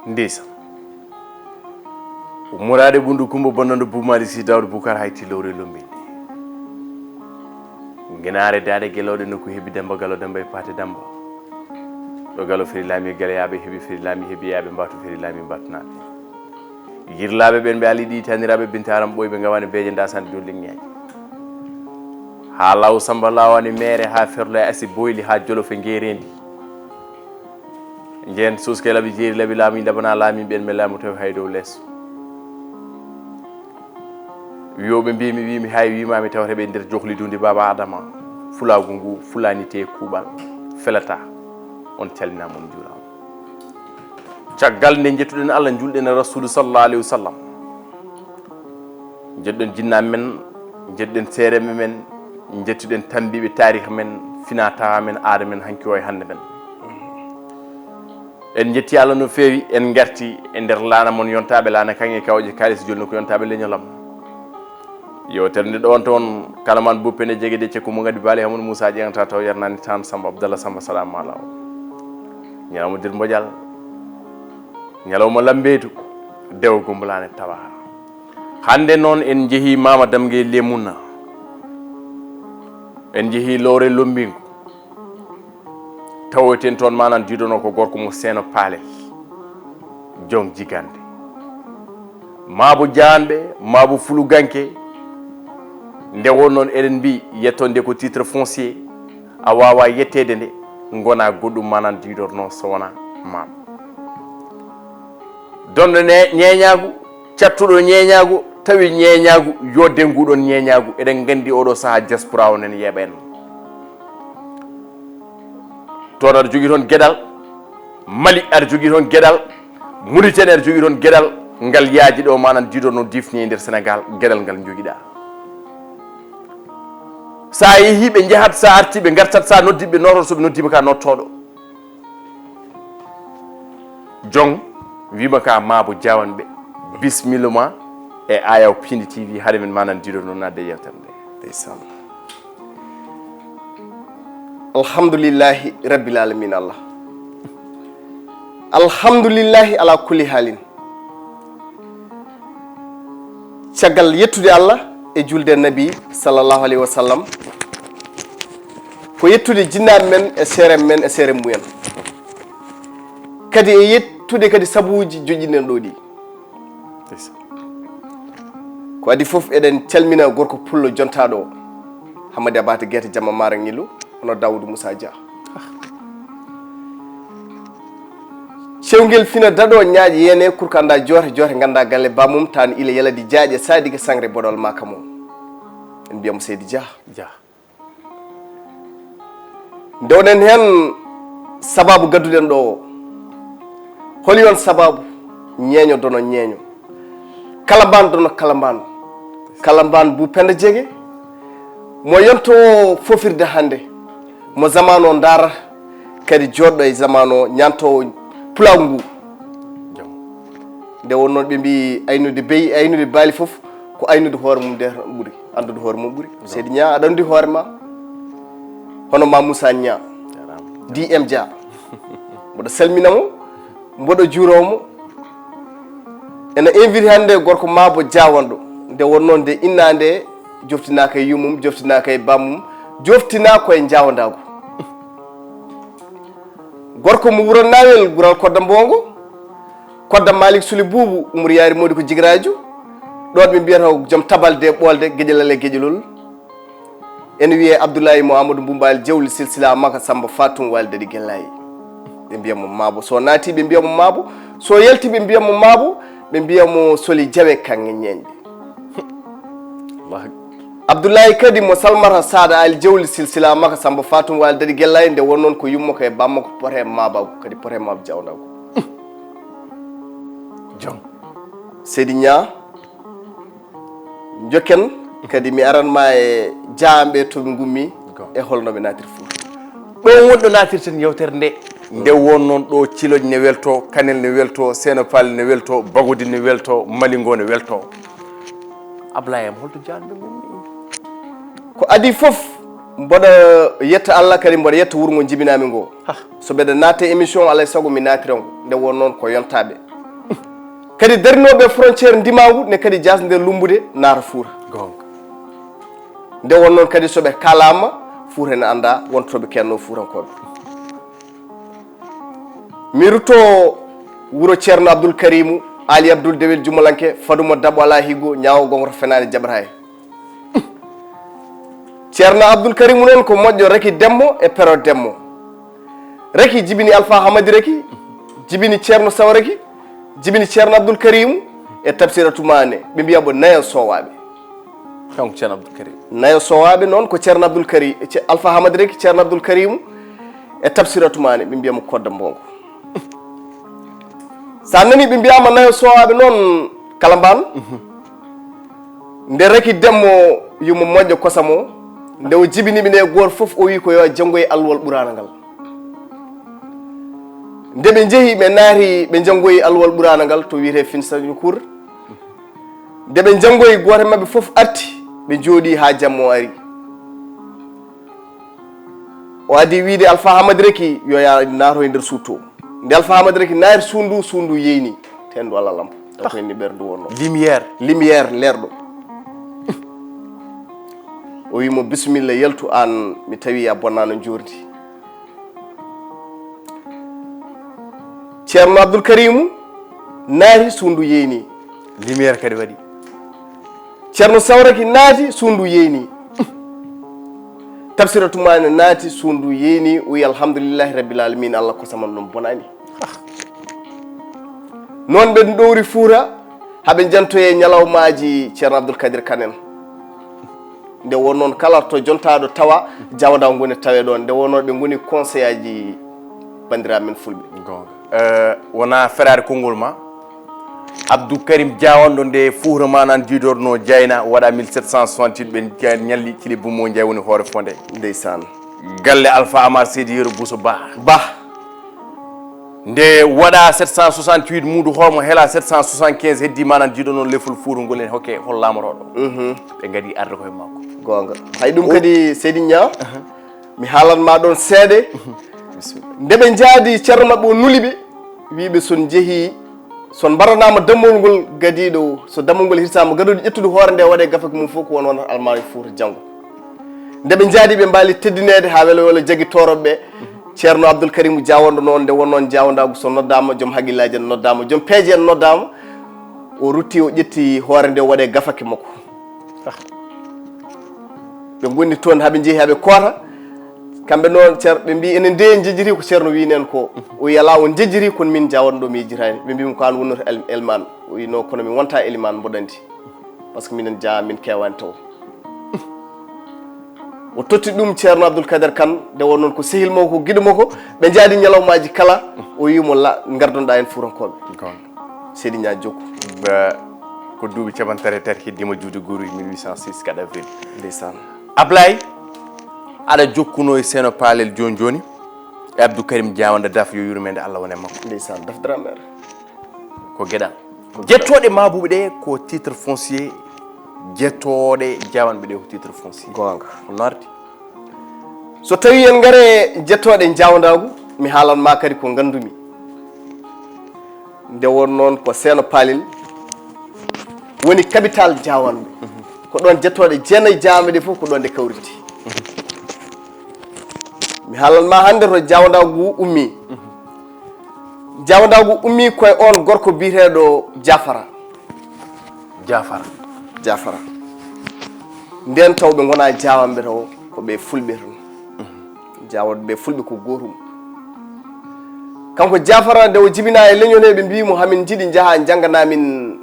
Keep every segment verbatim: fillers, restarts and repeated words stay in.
Ndeysan. Ummoraaɗe ɓundu Kumba bonnando Bumali si Dawda Bukar hay tilowre lombinde. Ngenaare daaɗe gelooɗe nokku heɓi Demmba Galo Demmba e Paate Demmba. Ɗo Galo feri laami e Galoyaaɓe heɓi feri laami heɓi yaaɓe mbaatu feri laami mbaatunaaɓe. Yirlaaɓe ɓen ɓe ali ɗi taniraaɓe bintaram ɓooyɓe ngawaani beeje ndasande dow leŋñaaji. Haa law Samba lawani meere haa ferlo e asi boyli haa jolof e ngeereendi. Njeen suuske laɓi jeeri laɓi laami labana laami ɓen mi laamu tawi hay dow lees. Wiyoɓe mbimi wimi hay wimami tawata ɓe nder johli dundi baba adama. Fulagu ngu fulanite kuuɓal felata. On calminama on juurama. Caggal nde jettuɗen Allah julɗen e rasulu sallallahu alayhi wa sallam. Njettuɗen jinnaaɓe men, njettuɗen seereeɓe men, njettuɗen tammbiiɓe taarih men, finaa tawaa men, aada men hanki o e hannde men. En njetti Allah no feewi, en ngarti e nder laana mon yontaaɓe laana kaŋŋe kawƴe kaalis jolni ko yontaaɓe leñolam. Yewtere nde ɗoon toon kala man buppe ne jege de cekku mo ngadi baali Hamadou Moussa ƴeeŋata taw yarnaani tan Samba Abdallah Samba Salam Malaw. Ñalawma dir mboƴal, ñalawma lambeetu, dewo gumbulaane tawa. Hannde noon en njehii Maama Damgey Lemunna, en njehii Lowre Lombingu, tawoyten toon manan diidono ko gorko mo Seeno Paalel, jom jigande. Maabo jaanɓe, maabo fuluganke, nde won noon eɗen mbi yettonde ko titre foncier, a wawa yettede nde, gona goɗɗum manan diidorno so wona maam. Donɗo ne-, ñeeñaagu, cattuɗo ñeeñaagu, tawi ñeeñaagu yodde nguɗon ñeeñaagu. Eɗen nganndi oɗo sahaa diaspora o nen yeeɓa en. Toon aɗa jogii toon geɗal, Mali aɗa jogii toon geɗal, Mauritanie aɗa jogii toon geɗal, ngal yaaji ɗo manan diido no difni e nder Sénégal, geɗal ngal jogiɗa. Sa yeehi ɓe njahat, sa arti ɓe ngartat, sa noddi ɓe nototo, so ɓe noddiima ka nottoɗo. Jon wima ka maabo jawanɓe. Bismilla ma e Ayaw Pindi T V haɗa men manan diɗo noon nadde yewtere nde. Ndeysaan. Alhamdulillahi rabbil alamin Allah. Alhamdulillahi ala kulli halin. Caggal yettude Allah e julde Nabi sallallahu alayhi wa sallam, ko yettude jinnaaɓe men e seere men e seere mumen. Kadi e yettude kadi sabuuji joƴƴinɗen ɗo ɗi. Ko adi fof eɗen calmina gorko pullo jontaaɗo o, Hammadi Abate Guete Jamma Mara Ngilu, hono Daoudou Moussa Dia. Cewngel fina daɗo ñaaƴe yene kurkanda joote joote ganda galle bamum tan ila yaladi jaaƴe saɗi ke sangre boɗol ma kamo. En mbiyamo Seydi Dia. Dia. Ndewnen heen sababu gadduɗen ɗo o. Holi on sababu? Ñeeño dono ñeeño. Kalambaan dono kalambaan. Kalambaan bu Penda Jege. Mo yonto fofirde hannde. Mo zamano ndaarata kadi jooɗɗo e zamano ñaanto pulaagu ngu. Nde won noon ɓe mbi aynude beyi, aynude baali fof ko aynude hoore mum nde ɓuri, anndude hoore mum ɓuri. Seydi Ñaa, aɗa anndi hoore ma? Hono ma Moussa Ñaa, D M Dia. Mboɗo salmina mo, mboɗo juuroo mo. Ene invite hannde gorko maabo jaawanɗo. Nde won noon nde innaa nde joftinaaka e yummum, joftinaaka e bammum, joftinaa ko e jaawanɗaagu. Gorko mo wural nawel, gural kodda mbongo. Kodda Malik Suli Buubu, Umar Yaari Modi ko jigiraajo. Ɗoon ɓe mbiyata ko joom tabalde e ɓoolde, geƴalal e geƴalol. Ene wiyee Abdoulaye mo Amadou Mbumbal Jawli silsila Maka Samba Fatum Wali Dadi Gellaye. Ɓe mbiya mo Maabo. So naati ɓe mbiya mo Maabo. So yalti ɓe mbiya mo Maabo. Ɓe mbiya mo Soli Jawe Kanŋe Ñeeñɓe. Abdoulaye kadi mo salmata Saada Ali Jawli silsila Maka Samba Fatum Wali Dadi Gellaye nde won noon ko yumma ko e bamma ko pote Maabo kadi pote Maabo Jawndago. Jom. Seydi Ñaa, njokken kadi mi aran ma e jaamɓe to ɓe ngummi e holno ɓe naatiri Fuuta. Ɗo wonɗo naatirten yewtere nde. Nde won noon ɗo Ciloñ ne welto, Kanel ne welto, Seeno Paali ne welto, Bagodi ne welto, Malingo ne welto. Ablaye am, holto jaanɓe ngummi? Ko adi fof, mboɗo yetta Allah kadi mboɗo yetta wuro ngo jibinami ngo. So mbeɗa natta émission, alay sago mi naatira ngo. Nde won noon ko yontaaɓe. Kadi darinooɓe frontière ndimaangu ne kadi jaasde nder lumbude naata Fuuta. Goonga. Nde won noon kadi so ɓe kalaama, Fuuta ne annda wonto ɓe kenno Fuutankooɓe. Mi rutto wuro Ceerno Abdul Karimu, Ali Abdul Dewel Jumalanke, Faduma Dabo Alaa Higo, ñaawo gongoto fenaani jaɓata he. Ceerno Abdul Karimu noon ko moƴƴo Reki Demmo e Pero Demmo. Reki jibini Alfa Hamadi Reki, jibini Ceerno Saw Reki, jibini Ceerno Abdul Karimu e Tabsiratu Maane. Ɓe mbiya mo Nayo Sowaaɓe. Kanko Ceerno Abdul Karim. Nayo Sowaaɓe noon ko Ceerno Abdul Kari-, Ce-, Alfa Hamadi Reki, Ceerno Abdul Karimu e Tabsiratu Maane. Ɓe mbiya mo Kodda Mbongo. So a nani ɓe mbiyaama Nayo Sowaaɓe noon, Kalambaan, nde Reki Demmo yumma moƴƴo kosam o, nde o jibini ɓe nde gooto fof o wi ko yo a janngoy alluwal Ɓuraana ngal. Nde ɓe njehi ɓe naati ɓe njanngoyi alluwal Ɓuraana ngal to wiyetee Finsañu Kuur. Nde ɓe njanngoyi gooto e maɓɓe fof arti, ɓe njooɗii haa jamma o ari. O adi wiide Alfa Hamadi Reki yo ya naatoy nder suudu to. Nde Alfa Hamadi Reki naati suudu ndu, suudu ndu yeyni. Teen ndu alaa lampa. Taw ko henni ɓeer ndu wonno. Lumière. Lumière leerɗo. O wi mo bisimilla yaltu aan mi tawi a bonnaano njoordi. Ceerno Abdul Karimu naati suudu ndu yeyni. Lumière kadi waɗi. Ceerno Sawraki naati suudu ndu yeyni. Tabsira Tumaani naati suudu ndu yeyni, o wi alhamdulillahi rabbil alamin, Allah kosam am ɗum bonaani. Noon ɓe ɗowri Fuuta, haa ɓe njantoye ñalawmaaji Ceerno Abdul Kadir Kan en. Nde won noon kala to jontaaɗo tawa jawda ngoni tawe ɗoon. Nde won noon ɓe ngoni conseillaaji banndiraaɓe men fulɓe. Goonga. Eh, wonaa feraade konngol ma. Abdou Karim Diawanɗo nde Fuuta Manan jiidorno Jayna waɗa mille sept cent soixante-huit ɓe ja-, ñalli Cili Bummo Njaay woni hoore fonde. Ndeysaan. Galle Alpha Amar Seydi Yero Bousso Ba. Ba. Nde waɗa sept cent soixante-huit muudu hoormo hela sept cent soixante-quinze heddi manan jiiɗo noon lefol Fuuta ngol en hokke hol laamorooɗo. Mhm. Ɓe ngadi arde koye makko. Goonga. Hay ɗum kadi Seydi Ñaa, mi haalan ma ɗoon seeɗe. Bisimilla. Nde ɓe njaadi ceerno maɓɓe o nuli ɓe, wii ɓe son njehii, son mbaranaama dammol ngol gadiiɗo o, so dammol ngol hirsaama gadooji ƴettude hoore nde waɗe gafaka mum fof ko won wonata almaami Fuuta janngo. Nde ɓe njaadi ɓe mbaali teddineede haa welo welo jaggi tooroɓe ɓe. Ceerno Abdul Karimu Jaawanɗo noon nde won noon jaawanɗaagu so noddaama, joom haqqillaaji en noddaama, joom peeje en noddaama, o rutti o ƴetti hoore nde o waɗe gafake makko. Ah. Ɓe ngoni toon haa ɓe njehi haa ɓe koota. Kamɓe noon ceer-, ɓe mbii enen de en njejjiti ko ceerno wii nen ko. O wi alaa on njejjiti kono min Jaawanɗo mi yejjitaani. Ɓe mbii mo ko aan wonnata el-, elmaan. O wi non kono mi wonta elimaan mboɗo anndi. Par ce que minen jaa min keewaani taw. O totti ɗum Ceerno Abdul Kader Kan, nde won noon ko sehil makko, ko giɗo makko, ɓe njaadi ñalawmaaji kala, o wii mo la, ngardon-ɗaa en Fuutankooɓe. Goonga. Seydi Ñaa jokku. Ba, ko duuɓi cappanɗe tati e tati heddiima juuɗe gooruuji mille huit cent six quatre avril. Ndeysaan. Ablaye, aɗa jokkuno e Seeno Paalel jooni jooni, e Abdou Karim Diawanɗo Daf yo yurmeende Allah won e makko. Ndeysaan, Daf Dramé. Ko geɗal. Ko geɗal. Jettooɗe Maabuɓe ɗe ko titre foncier, jettooɗe Jaawanɓe ɗe ko titre foncier. Goonga. Ko noorde. So tawii en ngare jettooɗe Jaawanɗaagu, mi haalan ma kadi ko nganndumi. Nde won noon ko Seeno Paalel woni capital Jaawanɓe. Mhm. Ko ɗoon jettooɗe jeenayi Jaawanɓe ɗe fof ko ɗoon ɗe kawriti. Mhm. Mi haalan ma hannde to Jaawanɗaagu ummi. Mhm. Jaawanɗaagu ummi ko e oon gorko biyeteeɗo Jaafara. Jaafara. Jaafara. Ndeen taw ɓe ngonaa Jaawanɓe taw, ko ɓe fulɓe toon. Mhm. Jaawanɓe fulɓe ko gootum. Kanko Jaafara nde o jibinaa e leñol he ɓe mbii mo hamin njiɗi njahaa njannganaa min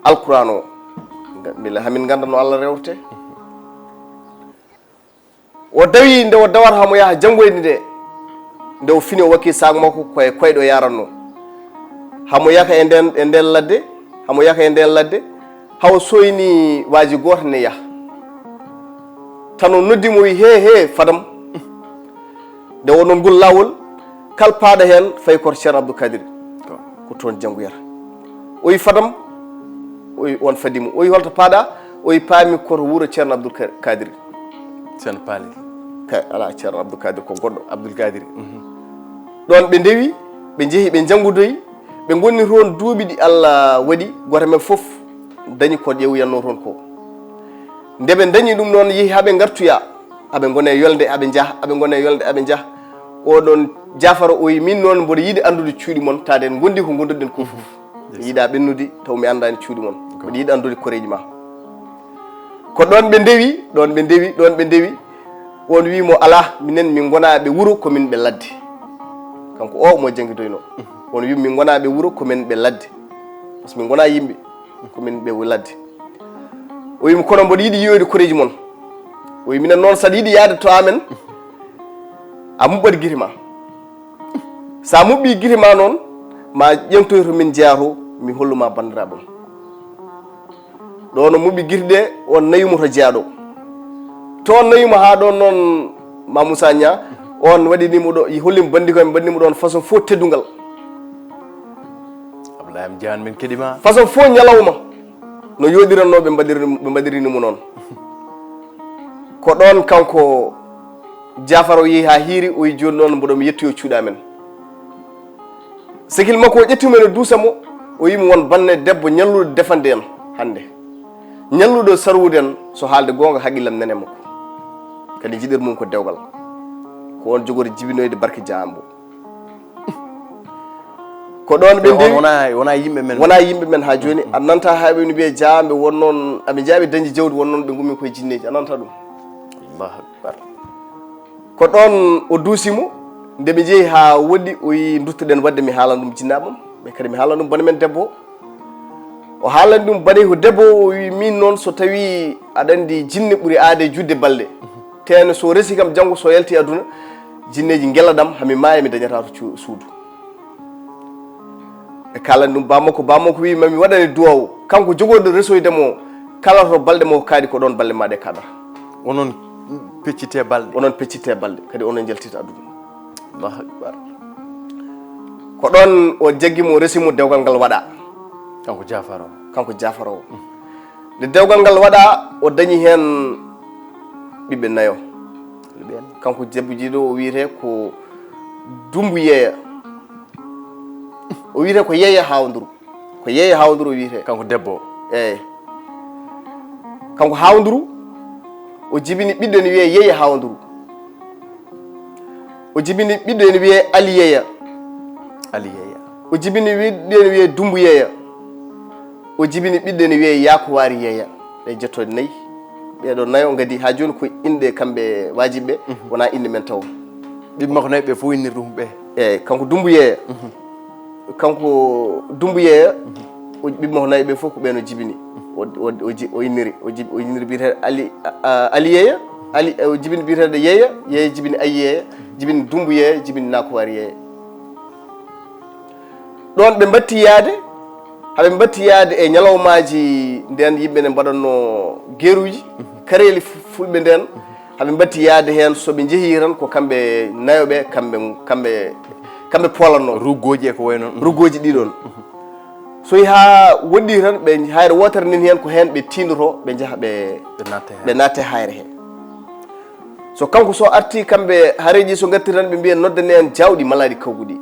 Alquraan o. Nga-, mbele hamin ngannda no Allah rewrete. O dawi nde o dawata hamo yaha janngoyde nde. Nde o fini o wakki saak makko ko e koyɗe o yaranno. Hamo yaka e nden, e nden ladde, hamo yaka e nden ladde, hawo soyni waaji gooto ne yaha. Tan o noddi mo wi, "He, he, fadam." Nde wonno ngol laawol, kal paaɗo heen fayi koto Ceerno Abdou Kadir. Ko toon janngoyata. O wi, "Fadam?" O wi, "On fadi mo." O wi, "Holto paaɗa?" O wi, "Paami koto wuro Ceerno Abdou Ka-, Kadir." Ceerno Paali. Kay, alaa, Ceerno Abdou Kadir ko goɗɗo. Abdou Kadir. Mhm. Ɗoon ɓe ndewi, ɓe njehi, ɓe njanngudoyi, Ɓe ngoni toon duuɓi ɗi Allah waɗi, gooto men fof dañi ko ƴeewoyannoo toon ko. Nde ɓe ndañi ɗum noon, yehi haa ɓe ngartoya, aɓe ngona e yolnde, aɓe njaha, aɓe ngona e yolnde, aɓe njaha. Oɗon Jaafaro o wi, "Min noon mboɗo yiɗi anndude cuuɗi mon, tawde en ngondi ko ngonduɗen ko fof. Mi yiɗa ɓennude, taw mi anndaani cuuɗi mon. Mboɗo yiɗi anndude koreeji ma." Ko ɗoon ɓe ndewi, ɗoon ɓe ndewi, ɗoon ɓe ndewi. On wi mo, "Alaa, minen min ngonaa ɓe wuro, ko min ɓe ladde." Kanko o mo janngidoyno. On wi, "Min ngonaa ɓe wuro, ko min ɓe ladde. Par ce que min ngonaa yimɓe, ko min ɓe ladde." O wi mo, "Kono mboɗo yiɗi yiyoyde koreeji mon." O wi, "Minen noon, saɗa yiɗi yahde to amen, a muɓɓat gite ma. So a muɓɓii gite ma noon, ma ƴeeŋtoy to min njeyaa to, mi hollu ma banndiraaɓe am." Ɗoon o muɓɓi gite ɗe, on nawi mo to jeyaa ɗo. To on nawi mo haa ɗoon noon, Ma Moussa Niang, on waɗini mo ɗo, holli mo banndi ko, en mbaɗni mo ɗoon façon fof teddungal. Abdoulaye Am Diagne, min keɗima. Façon fof ñalawma no yooɗirannoo ɓe mbaɗiri, ɓe mbaɗirini mo noon. Ko ɗoon kanko Jaafar o yehi haa hiiri, o wi, "Jooni noon mboɗo mi yetti o cuuɗa men." Sekil makko o ƴetti mo ene duusa mo, o wi mo, "Won banne debbo ñalluɗo defande en hannde. Ñalluɗo sarwude en, so haalde goonga, haqqillam nene makko. Kadi jiɗir mum ko dewgal." Ko on jogori jibinoyde barke jaambo. Ko ɗoon ɓe ndewi. Wona, wona yimɓe men. Wona yimɓe men haa jooni. A nanta haa ɓe no mbiya jaamɓe won noon, aɓe njaaɓi dañde jawdi won noon ɓe ngummi koye jinneeji. A nanta ɗum. Allahu Akbar. Ko ɗoon o duusi mo, nde ɓe njehi haa woɗɗi, o wi, "Nduttoɗen waɗde mi haalan ɗum jinnaaɓam, mais kadi mi haalan ɗum bone men debbo o." O haalani ɗum bone ko debbo o, o wi, "Min noon, so tawi aɗa anndi jinne ɓuri aade juutde balɗe. Teno so resi kam janngo so yalti aduna, jinneeji ngella ɗam, hami maaya mi dañata to cu-, suudu." Ɓe kaalani ɗum bammakko, bammakko wi, "Mami waɗane duwaw." Kanko jogorɗo resoyde mo, kala to balɗe makko kaaɗi, ko ɗoon balɗe ma ɗe kaaɗata. Onon peccite balɗe. Onon peccite balɗe, kadi onon njaltita aduna. Allahu Akbar. Ko ɗoon o jaggi mo, resi mo, dewgal ngal waɗa. Kanko Jaafar o. Kanko Jaafar o. Nde dewgal ngal waɗa, o dañi heen ɓiɓɓe nayo. Ɓen. Kanko debbo jiiɗo o wiyetee ko Dumbu Yeeya. O wiyetee ko Yeeya Haawnduru. Ko Yeeya Haawnduru o wiyetee. Kanko debbo o. Eey. Kanko Haawnduru, o jibini ɓiɗɗo ene wiyee Yeeya Haawnduru. O jibini ɓiɗɗo ene wiyee Ali Yeeya. Ali Yeeya. O jibini ɓiɗɗo ene wiyee Dumbu Yeeya. O jibini ɓiɗɗo ene wiyee Yaakuwaari Yeeya. Ɗe jettooɗe nayi. Ɓee ɗoo nayo ngadi haa jooni ko inɗe kamɓe waajiɓe ɓe, wonaa inɗe men taw. Ɓiɓɓe makko nayi ɓe fof innir ɗum ɓe. Eey, kanko Dumbu Yeeya. Kanko Dumbu Yeeya, o ɓiɓɓe makko nayi ɓe fof ko ɓeen o jibini. O, o, o ji-, o inniri, o jibi, o inniri biyeteeɗo Ali, a, a, Ali Yeeya, Ali, o jibini biyeteeɗo Yeeya, Yeeya jibini Ayi Yeeya, jibini Dumbu Yeeya, jibini Nakuwaar Yeeya. Ɗoon ɓe mbatti yaade, haɓe mbatti yaade e ñalawmaaji ndeen yimɓe ne mbaɗatnoo geruuji, kareeli fu-, fulɓe ndeen, haɓe mbatti yaade heen, so ɓe njehii tan ko kamɓe nayo ɓe, kamɓe, kamɓe, kamɓe poolatnoo. Ruggooji e ko wayi noon. Ruggooji ɗi ɗoon. So yehi haa woɗɗii tan, ɓe hayre wootere nen heen ko heen ɓe tiindotoo, ɓe njaha ɓe, ɓe naatta heen. Ɓe naatta e hayre hee. So kanko so artii, kamɓe hareeji so ngartii tan, ɓe mbiya, "Noddane en jaawɗi malaaɗi kawgu ɗi."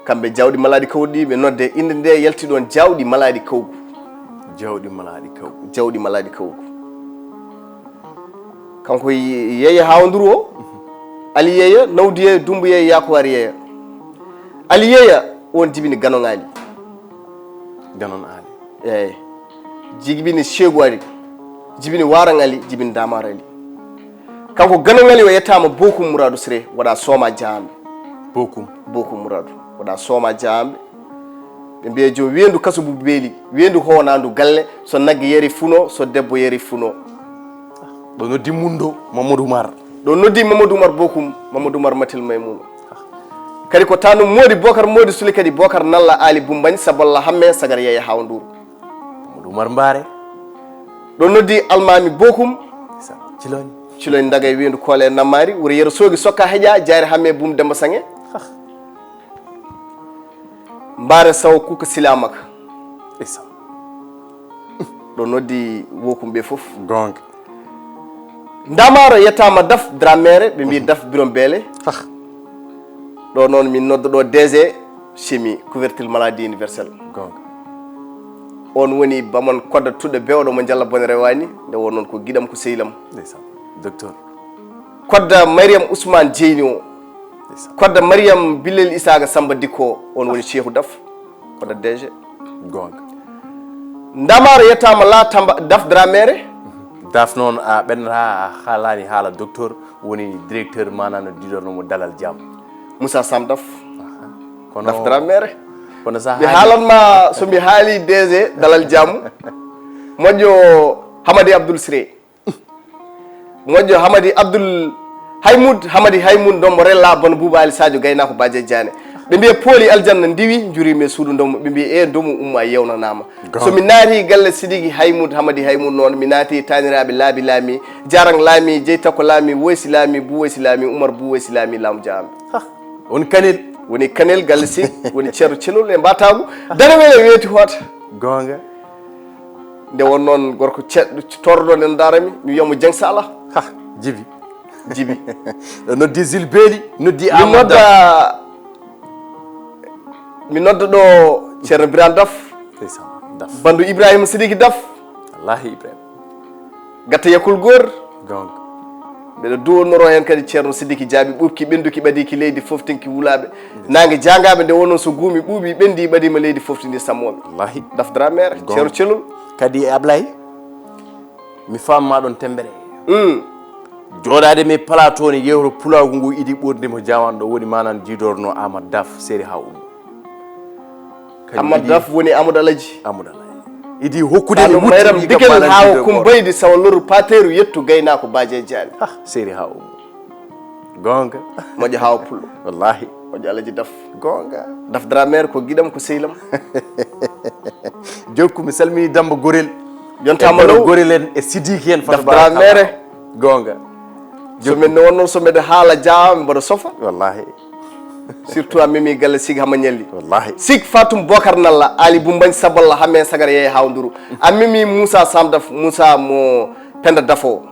Kamɓe jaawɗi malaaɗi kawgu ɗi, ɓe nodde innde nde yalti ɗoon, jaawɗi malaaɗi kawgu. Jaawɗi malaaɗi kawgu. Jaawɗi malaaɗi kawgu. Kanko Ye-, Yeeya Haawnduru o, Ali Yeeya, Nawdu Yeeya, Dumbu Yeeya, Yaakuwaari Yeeya. Ali Yeeya, oon jibini Ganon Ali. Ganon Ali. Eey. Jibini Seegu Ali, jibini Waran Ali, jibini Daamaar Ali. Kanko Ganon Ali o yettaama Bokum Muraadu Sire, waɗa sooma jaamɓe. Bokum. Bokum Muraadu, waɗa sooma jaamɓe. Ɓe mbiya joom weendu kaso bu beeli, weendu howandu galle, so nagge yari funo, so debbo yari funo. Ɗo noddi Mundo Mamadou Umar. Ɗo noddi Mamadou Umar Bokum, Mamadou Umar Matel Maymuno. Kadi ko tanum Moodi Bokar, Moodi Suli kadi Bokar Nalla Ali Bumbañ, Sabolla Hamme, Sagar Yeeya Hawa Nduur. Mamadou Umar Mbaare. Ɗo noddi Almaami Bokum. Sa-, Ciloñ. Ciloñ Ndagay, weendu Koole Nammaari, wuro Yero Soogi, Sokka Heƴa, Jaari Hamme Bum Demba Saŋe. Hah. Mbaare Sawo Kuka Silamaka. Isa. Ɗo noddi Bokum ɓe fof. Goonga. Ndamaaro yettaama Daf Dramere, ɓe mbiyi Daf Birom Beele. Hah. Ɗo noon min nodda ɗo D G chimie couverture maladie universelle. Goonga. On woni Baman Kodda Tuɗɗo Bewɗo mo Njalla Bone Rewaani, nde won noon ko giɗam ko sehlam. Ndeysaan. Docteur. Kodda Mariam Ousmane Jeyni o. Ndeysaan. Kodda Mariam Billel Isaaga Samba Dikko, on woni Cheikhou Daf. Kodda D G. Goonga. Ndamaaro yettaama la Tamba Daf Dramere. Daf noon a ɓennata a haalaani haala docteur woni directeur maanaam no diidorno mo Dalal Jam. Moussa Sam Daf. Aha. Kono Daf Dramere. Kono sa mi haali haalan ma so mi haali D G Dalal Jam. Moƴƴo Hamadi Abdoul Siré. Moƴƴo Hamadi Abdoul Haymoud, Hamadi Haymoud, ndombo rella, bono Bouba Ali Sadio, gaynaako Badia Diané. Ɓe mbiya pooli aljanna ndiwi, njuriima e suudu ndombo. Ɓe mbiya e ndomu umma yewnanaama. Goonga. So mi naati galle Sidiki Haymoud, Hamadi Haymoud noon, mi naati taaniraaɓe Laabi Laami, Jarang Laami, Jeytako Laami, Woysi Laami, Bou Woysi Laami, Umar Bou Woysi Laami, Laamu Jaamɓe. Ha, woni Kanel. Woni Kanel, galle Seydi, woni Ceerno Celol e Mbataagu. Dane wele weeti hoota. Goonga. Nde won noon gorko ceɗɗo torɗo nen ndaarami, mi wiya mo Dieng Sala. Ha, Jibi. Jibi. Ɗo noddi Zil Beeli, noddi Mi Amadou nodda, mi nodda ɗo Ceerno Birane Daf, Ndeysaan, Daf. Bandu Ibrahima Sidiki Daf. Wallahi Ibrahima. Gatta Yakul Goor. Goonga. Mbeɗa duwonnoroo heen kadi Ceerno Sidiki Jaabi ɓuuɓki ɓennduki ɓadiiki leydi fof tinki wulaaɓe. Naange jaangaaɓe nde wonnoon so guumi ɓuuɓi ɓenndi ɓadiima leydi fof tindi sammooɓe. Wallahi. Daf Dramere, Goonga. Ceerno Celol. Kadi e Ablaye, mi faammaa ɗoon temmbere. Mm. Jooɗaade mi plateau ne yewto pulaagu ngu idi ɓurde mo jaawanɗo woni maanaam jiidorno Amadou Daf seeri haa ummi. Kañum Amadou idi Daf woni Amadou Alaji. Amadou Alaji. Idi hokkude Sano mi Mayram wuttiɗi Digel kam maanaam haawa jiidorno. Kumbaydi sawa loru pateeru yettu gaynaako Badia Diané. Ah, seeri haa ummi. Goonga. Moƴƴo haawa pullo. Wallahi. Moƴƴo Alaji Daf. Goonga. Daf Dramere ko giɗam ko sehlam. Jokku mi salmini Damba Gorel. Yontaama E Doro law. Gorel en e Sidiki en Daf Fatou Bara Dramere. Kaba. Goonga. So Jokku. Min ne wonno so mbeɗa haala jaama mboɗo sofa. Wallahi. Surtout a memi galle Sigi Hama Ñalli. Wallahi. Sigi Fatum Bokar Nalla, Ali Bumbañ Saballa, Hame Sagar Yeye Hawnduru. A memi Moussa Sam Daf, Moussa mo Penda Dafo.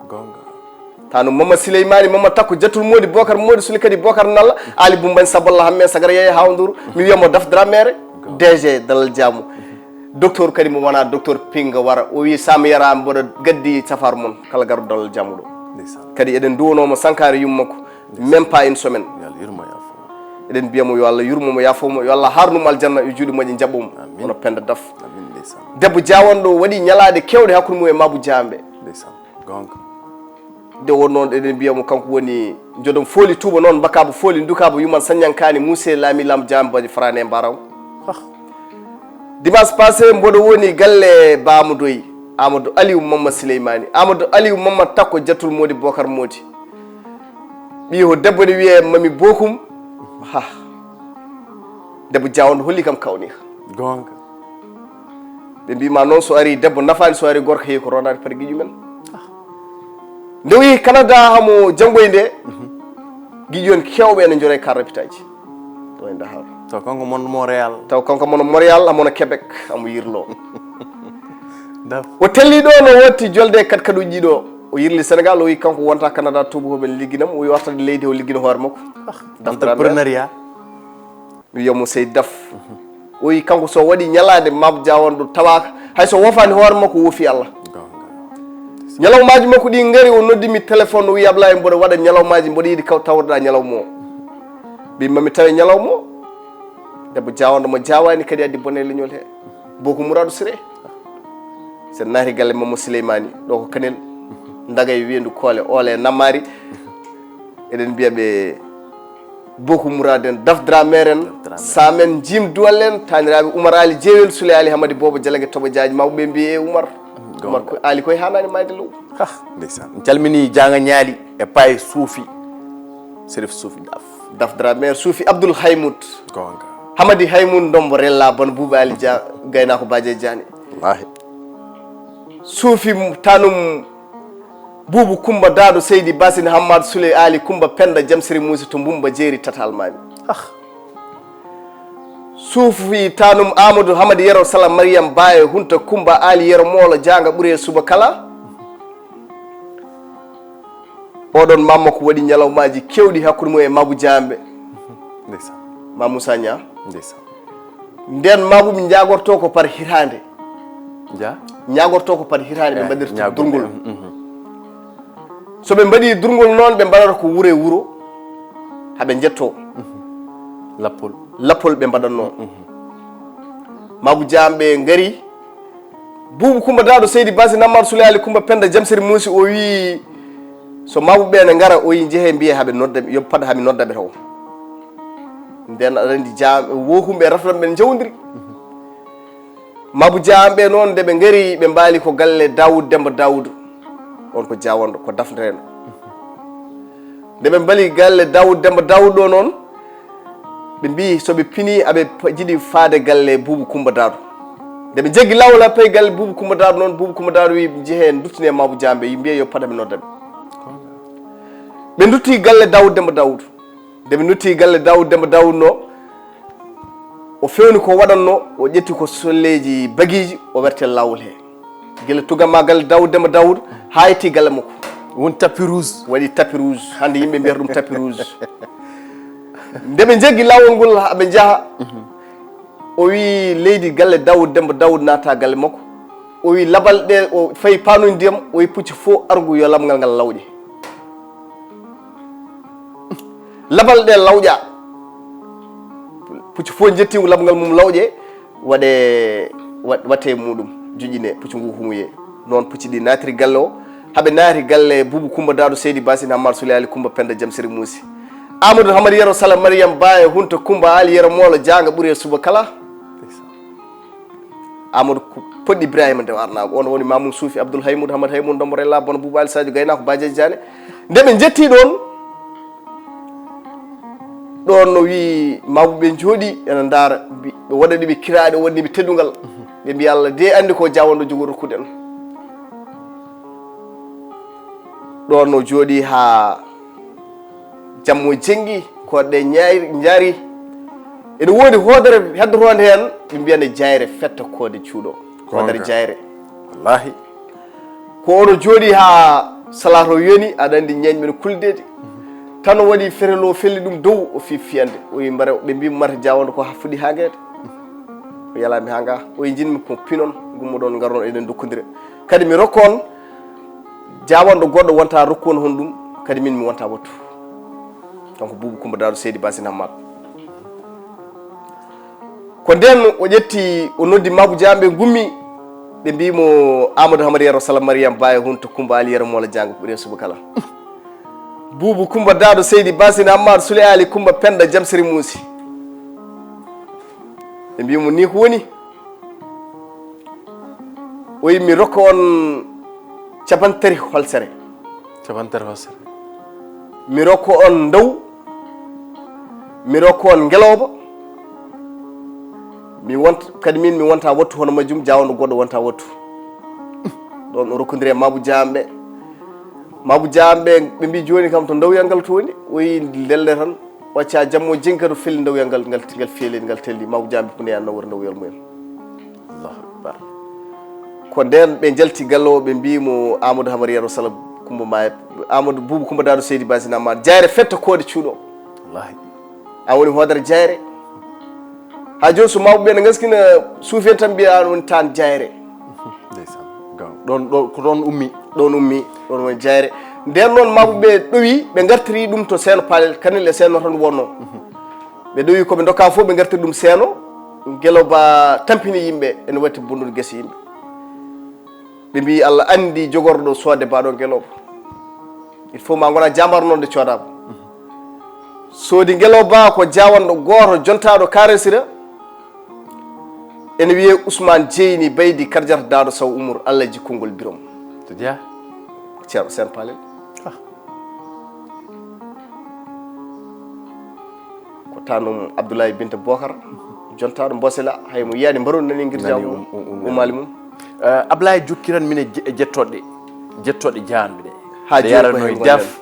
Goonga. Tano Mama Sileymani, Mama Takko, Jatul Modi, Bokar Modi, Suli kadi Bokar Nalla, Ali Bumbañ Saballa, Hame Sagar Yeye Hawnduru. Mi wiya mo Daf Dramere, Goonga. D G Dalal Jaamu. Docteur kadi mo wona docteur Pinga wara. O wi Sam Yara mboɗo gaddi safar mon. Kala garu Dalal Jaamu ɗo. Ndeysaan. Kadi eɗen duwonoo mo sankaare yumma makko. Même pas une semaine. Yo Allah yurmo yaafo. Eɗen mbiya mo yo Allah yurmo mo yaafo mo, yo Allah harnu mo aljanna, yo juuɗe moƴƴe njaɓɓo mo. Amin. Hono Penda Daf. Amin, ndeysaan. Debbo jaawanɗo waɗi ñalaaɗe keewɗe hakkunde mum e Mabou Diambe. Ndeysaan. Goonga. Nde won noon eɗen mbiya mo kanko woni jodom fooli tuuba noon mbakkaaba fooli ndukaaba yuman saññankaani muuse laami lam jaam baji farane mbaraw. Ah. Dimanche passé mboɗo woni galle Ba Amadou Doy, Amadou Aliou Mamma Sileymani, Amadou Aliou Mamma Takko Jatul Modi Bokar Modi. Ɓiyo debbo ne wiyee Mami Bokum. Ha. Debbo jawndo holli kam kawni. Goonga. Ɓe mbiima noon so ari debbo nafaani, so ari gorko heewi ko rondaade par giƴu men. Nde o yehi Canada hamo janngoy nde, giƴu en keewɓe ene njore kar rapitaaji. To e Dahar. Taw kanko mon Montréal. Taw kanko mon Montréal, amono Québec, amo yirlo. Daf. O telli ɗo no watti jolde kat kaduji ɗo. O yirli Sénégal, o wi kanko wonta Canada tuuba ko ɓen ligginam, o wi wartade leydi o liggina hoore makko. Ah, Daf Dramé. Entrepreneuriat. Mi wiya mo Seydi Daf. O wi kanko so waɗi ñalaande Mab Jaawanɗo tawaaka, hay so wofaani hoore makko, wofi Allah. Goonga. Ñalawmaaji makko ɗi ngari, o noddi mi téléphone, o wi Ablaye mboɗo waɗa ñalawmaaji, mboɗo yiɗi kaw tawreɗa ñalawma o. Ɓe mami tawe ñalawma o. Debbo jaawanɗo mo jaawaani kadi addi bone e leñol he. Boko Mourado Siré. Sen naati galle Mamma Souleymani, ɗo ko Kanel. Ndagay weendu koole, oole nammaari. Eɗen mbiya ɓe Boku Mourad en, Daf Dramé en, Daf Dramé. Samen Jim Duwal en, taaniraaɓe Oumar Ali Jeewel, Souley Ali Hamadi Boobo Jalage Toɓo Jaaji, mawɓe ɓe mbiyi e Oumar. Goonga. Oumar ko Ali koye haanaani maayde low. Ha, ndeysaan. En calminii Jaanga Ñaali e Paye Suufi, Serif Suufi Daf. Daf Dramé, Suufi Abdoul Haymoud. Goonga. Hamadi Haymoud Ndombo Rella, Bano Buuba Ali Dia, Gaynaako Baaje Diané. Wallaahi. Suufi Tanum Buubu Kumba Daado Seydi Basin Hammad Sule Ali Kumba Penda Jamsiri Muusi to Mbumba Jeeri Tata Almaami. Ah. Suufi Tanum Amadou Hamadi Yero Sala Mariyam Baye Hunta Kumba Ali Yero Moolo Jaanga Ɓuri e Suba Kala. Oɗon mamma ko waɗi ñalawmaaji keewɗi hakkunde mum e Mabu Jaambe. Ndeysaan. Ma Moussa Niang. Ndeysaan. Nden mabuɓe ñaagorto ko par hitaande. Ja. Ñaagorto ko par hitaande ɓe mbaɗirta durngol. So ɓe mbaɗi durngol noon, ɓe mbaɗata ko wuro e wuro haɓe njetto. Lappol. Lappol ɓe mbaɗatno. Mabu Jam ɓe ngari. Buubu Kumba Daado Seydi Basi Nammar Sule Ali Kumba Penda Jamseri Muusi o wi so mabu ɓe ne ngara o yi njehe mbiye haɓe nodda yo pad haɓe nodda ɓe taw. Nden aɗa andi jam wohumɓe rafran ɓen jawdiri. Mabu Jam ɓe noon nde ɓe ngari ɓe mbaali ko galle Daoud Demba Daoud. On ko jawando ko dafndeeno. Nde ɓe mbali galle Daoud Demba Daoud ɗo noon ɓe mbi so ɓe pini aɓe jiɗi faade galle Buubu Kumba Daado. Nde ɓe jeggi lawol ha pay galle Buubu Kumba Daado noon Buubu Kumba Daado wi jehe duttine Mabu Jam ɓe mbiye yo pad haɓe nodda ɓe. Ɓe dutti galle Daoud Demba Daoud. Nde ɓe dutti galle Daoud Demba Daoud no o fewni ko waɗanno o ƴetti ko solleeji bagiiji o werti e laawol he. Gila tugamma galle Daoud Demba Daoud haa yetti galle makko. Won tapis rouge. Waɗi tapis rouge. Hannde yimɓe mbiyata ɗum tapis rouge. Nde ɓe njeggi laawol ngol haa ɓe njaha o wi leydi galle Daoud Demba Daoud naata galle makko. O wi labal ɗe o fayi panuji ndiyam o wi pucci fof arngu yo lamgal ngal lawƴe. Labal ɗe lawƴa. Pucci fof jettigu labgal mum lawƴe waɗe watte muɗum joƴƴine pucci ngu humuye. Noon pucci ɗi natiri galle o haɓe naati galle Buubu Kumba Daado Seydi Basin Hammar Sule Ali Kumba Penda Jamsiri Muusi. Amadou Hamad Yero Sala Mariam Ba e Hunta Kumba Ali Yero Moolo Jaanga ɓuri e suba kala. Amadou Poɗɗi Ibrahima nde warnaago on woni Mamoun Soufi Abdoul Haymoud Hamad Haymoud Ndombo Rella Bono Boubou Ali Sadio Gaynako Bajaji Diané. Nde ɓe njetti ɗon ɗon no wi mawɓe ɓe jooɗi ene ndaara ɓe waɗani ɓe kiraɗe waɗani ɓe teddungal. Ɓe mbi Allah de andi ko jawando jogo rokkude en. Ɗon no jooɗi ha jammo jengi koɗɗe ñaari jaari. Ene woodi hoodere heddotoonde heen ɓe mbiyane jayre fetta koode cuuɗo. Hoodere jayre. Wallahi. Ko ono jooɗi ha salato yoni aɗa andi ñeeñ men kuldeede. Tan o waɗi ferelo felli ɗum dow o fi fiyande o wi mbare ɓe mbi mata jawando ko fuɗi ha geede. O yalami ha nga o wi jinmi ko pinon gummoɗon ngaron eɗen dokkondira. Kadi mi rokka on jawando goɗɗo wonta rokku on honɗum kadi min mi wonta wattu. Kanko Buubu Kumba Daado Seydi Basin Hammad. Ko nden o ƴetti o noddi Mabu Jam ɓe gummi ɓe mbi mo Amadou Hamad Yero Sala Mariam Baye Hunta Kumba Ali Yero Mola Jang ɓuri suba kala. Buubu Kumba Daado Seydi Basin Hammad Sule Ali Kumba Penda Jamsiri Muusi. Ɓe mbi mo ni ko woni. O wi mi rokka on capantati holsere. Capantati holsere. Mi rokka on ndaw. Mi rokka on ngelooba. Mi wonta kadi min mi wonta wattu hono majjum jawando goɗɗo wonta wattu. Ɗon o rokkondiri e Mabu Jam ɓe. Mabu Jam ɓe ɓe mbi joni kam to ndawyal ngal to woni o wi ndelle tan. Wacca jammo jinka to felli ndawyal ngal ngal ngal feeli ngal telli maw jambi ko ndeya nawori ndawyal mumen. Allahu akbar. Ko nden ɓe jalti gallo ɓe mbi mo Amadou Hamar Yero Sala Kumba Maya Amadou Buubu Kumba Daado Seydi Basina ma jayre fetta koode cuuɗo. Wallahi. A woni hoodere jayre. Ha joni so mawɓe ɓe ne gaskina suufi en tan mbiya an woni tan jayre. Ndeysaan. Gaw ɗon ɗo ko ɗon ummi. Ɗon ummi ɗon woni jayre. Nden noon mawɓe ɓe ɗowi ɓe gartiri ɗum to seeno palel kanel e seeno tan wonno. Ɓe ɗowi koɓe dokka fof ɓe gartiri ɗum seeno. Geloba tampini yimɓe ene watti bonnude gese yimɓe. Ɓe mbi Allah andi jogorɗo soode baɗo geloba. Il faut ma gona jambar noon de coodama. Soodi ngeloba ko jawanɗo goto jontaɗo karesira. Ene wiye Ousmane Jeyni Baydi Karjata Daado Saw Umar Allah jikkungol birom. To jeya. Ceerno Sen Palel. Ko tanum Abdoulaye Binta Bokar jontaɗo Mbosela hay mo yiyani mbaru nani ngir jaw umali mum. Ablaye jokkiran min e jettoɗe jettoɗe jahanɓe ɗe. Ha joni ko yarano e daf.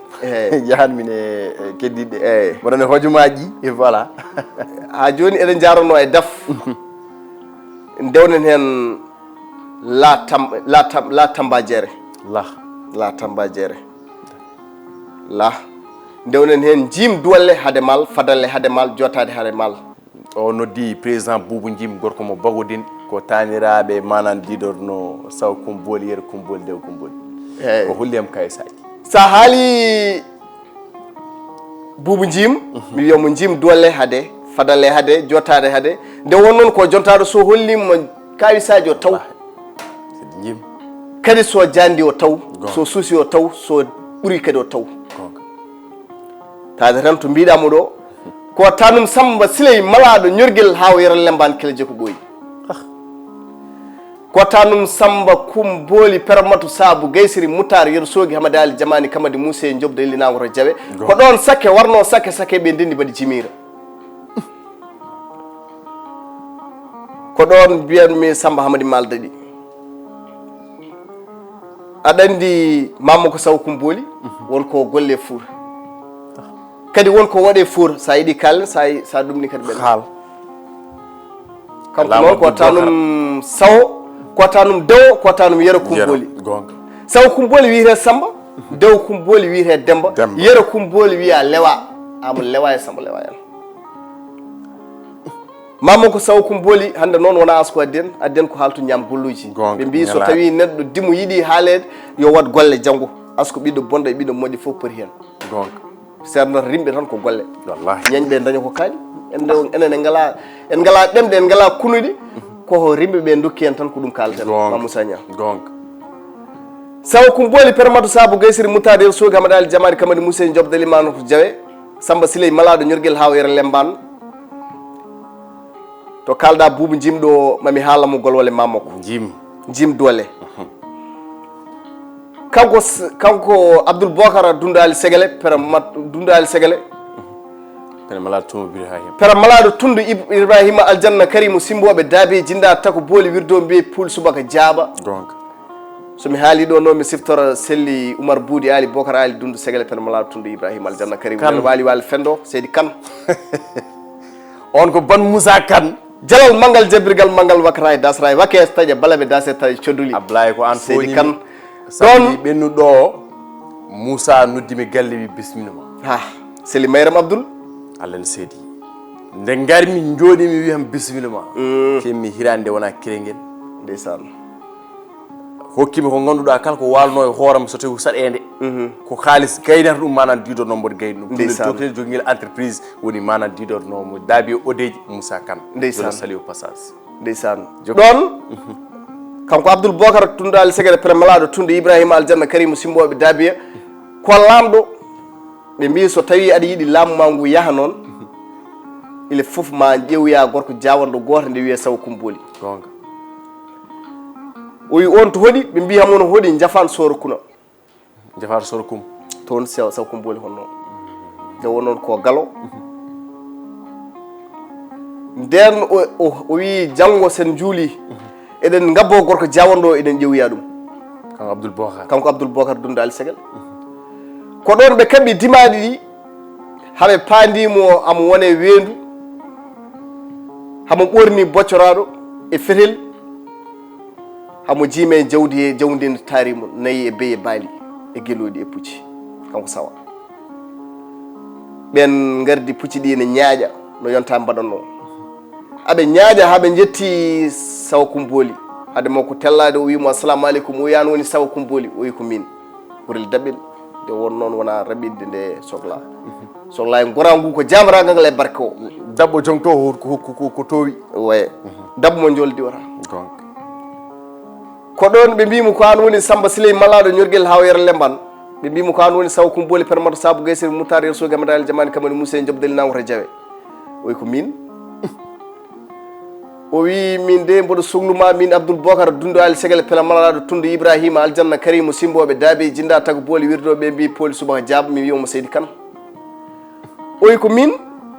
Jahan min e keddiɗe. Mboɗon e hojomaji e voilà. Ha joni eɗen jarano e daf. Ndewnen hen la tam la tam la tambajere. La la tambajere. La Ndewnen heen njiim duwalle hade maal, fadalle hade maal, jootaade hade maal. O noddi président Boubou Njim, gorko mo Bagodin, ko taaniraaɓe manan diidorno Saw Kumboli, Yero Kumboli, Dew Kumboli. Eeyi. O holli am kayisaaji. So a haali Boubou Njim, mi wiya mo njiim duwalle hade, fadalle hade, jootaade hade. Nde won noon ko jontaaɗo, so holliima kayisaaji o taw. Kadi so jaandi o taw, so suusi o taw, so ɓuri kadi o taw. Taade tan to mbiɗa mo ɗo, ko tanum Samba Siley malaaɗo ñorgel haa o yero lembaan keleje ko ɓooyi. Ko tanum Samba Kumbooli Permatu Saabu Gaysiri Mutaar Yero Soogi Hamadi Ali Jamaani Kamadi Muuse Job Deli Nangoro Jawe. Ko ɗoon sakke warno sakke sakke ɓe ndenndi mbaɗi jimiira. Ko ɗoon mbiyanmi Samba Hamadi Maal daɗi. Aɗa anndi Mamma ko Saw Kumbooli, won ko golle fuur. Kadi won ko waɗe fuur, so a yiɗi kaalen, so a so a ɗumni kadi ɓen. Haal. Kanko noon ko tanum Sawo, ko tanum Dewo, ko tanum Yero Kumbooli. Goonga. Sawo Kumbooli wiyetee Samba, Dewo Kumbooli wiyetee Demba, Yero Kumbooli wiya Lewa. Amadou Lewa e Samba Lewa en. Mamma ko Sawo Kumbooli, hannde noon wonaa asko addi en, addi en ko haaltu ñaam golluuji. Goonga. Ɓe mbii so tawii neɗɗo dimo yiɗi haaleede, yo waɗ golle janngo. Asko ɓiɗɗo bonɗo e ɓiɗɗo moƴƴo fof poti heen. Goonga. Seernata rimɓe tan ko golle. Wallahi. Ñañɓe daña ko kaali. Enen en ngala en ngala ɗemɗe, en ngala kunuɗi. Ko rimɓe ɓe dokki en tan ko ɗum kaalten. Goonga. Ma Moussa Niang. Goonga. Sawo Kumbooli Permatu Saabu Gaysiri Mutaade Soogi Hamadaali Jamaari Kamadi Muse Job Dali Manoto Jawe. Samba Siley malaaɗo ñorgel haa o yera lembaan. To kaalɗa Buubu Jim ɗo mami haala mo golwole ma makko. Jim. Jim Doole. Kanko kanko Abdoul Bokar Dundaali Segele pera mat Dundaali Segele. Pera malaaɗo tundu Ibrahima. Pera malaaɗo tundu Ibrahima Aljanna Karimu Simboɓe daabe jinda tako booli wirdo mbiye puul subaka jaaba. Gonga. So mi haali ɗo no mi siftora selli Umar Buudi Ali Bokar Ali Dundu Segele pera malaaɗo tundu Ibrahima Aljanna Karimu. Kan wali wali fendo seydi kan. On ko ban Moussa Kan. Jalal mangal jabbirgal mangal wakataay dasraay wake taƴa balaɓe dase taƴa coduli. Ablaye ko an seydi kan. Ɗon ɓennu ɗo Moussa noddi mi galle wi bismilla ma. Ha seli mayram abdoul. Allah ne seedi. Nde ngarmi jooɗimi wi ham bismilla ma. Kemmi hirande wona kirengel. Ndeysaan. Hokkimi ko ngannduɗaa kala ko waalno e hooram so tawi ko saɗeende. Ko haalis gaynata ɗum manan diidorno mboɗo gayni ɗum ɗum toktel jogingel entreprise woni manan diidorno mo daabi e odeji Moussa Kane. Ndeysaan. Sali au passage. Ndeysaan. Ɗon kanko Abdoul Bokar Tundaali Segere Pere Malaaɗo Tunde Ibrahima Aljanna Karimu Simboɓe Daabiya ko laamɗo. Ɓe mbii so tawii aɗa yiɗi laamu maa nguu yaha noon, il faut ma ƴeewoya gorko jaawanɗo gooto nde wiyee Sawo Kumbooli. Goonga. O wii oon to hoɗi? Ɓe mbii hamo no hoɗi Njafaan Sooro Kuna. Njafaan Sooro Kum. Toon Sawo Kumbooli honno. Nde won noon ko Galo. Ndeen o wii janngo sen njuulii. Eɗen ngabbo gorko jaawanɗo o eɗen ƴeewoya ɗum. Kanko Abdoul Bokar. Kanko Abdoul Bokar Dundaali Segel. Ko ɗoon ɓe kaɓɓi dimaaɗi ɗi haɓe paandi mo hamo wone weendu hamo ɓorni boccoraaɗo e fetel hamo jiime jawdi e jawdi ndi taari mo nayi e beye baali e gelooɗi e pucci kanko Sawa. Ɓeen ngardi pucci ɗi ne ñaaƴa no yonta mbaɗanno. Aɓe ñaaƴa haa ɓe njetti Sawa Kumbooli. Hade makko tellaade o wii mo assalamu aleykum o wii an woni Sawa Kumbooli o wii ko miin. Gorel daɓɓel nde won noon wona raɓɓiɗde nde sokla. Sokla e ngora ngu ko jamragal e barke o. Daɓɓo jom to ko ko ko towi. Waye. Daɓɓo mo joldi wata. Gonga. Ko ɗoon ɓe mbii mo ko an woni Samba Siley malaaɗo ñorgel haa o yera lemban. Ɓe mbii mo ko an woni Sawo Kumbooli Permato Saabu Gaysel Mutaar Yer Sooge Madaali Jamaani Kamani Muse Job Deli Nangota Jawe. Oy ko miin. O wii min de mboɗo soglu ma min Abdoul Bokar Dundu Ali Segele Pela Malaaɗo Tundu Ibrahima Aljanna Karimu Simboɓe Daabe Jinda Tago Booli Wirdo ɓe mbii Pooli Subaka Jaab mi wiya mo Seydi Kan. O wii ko miin.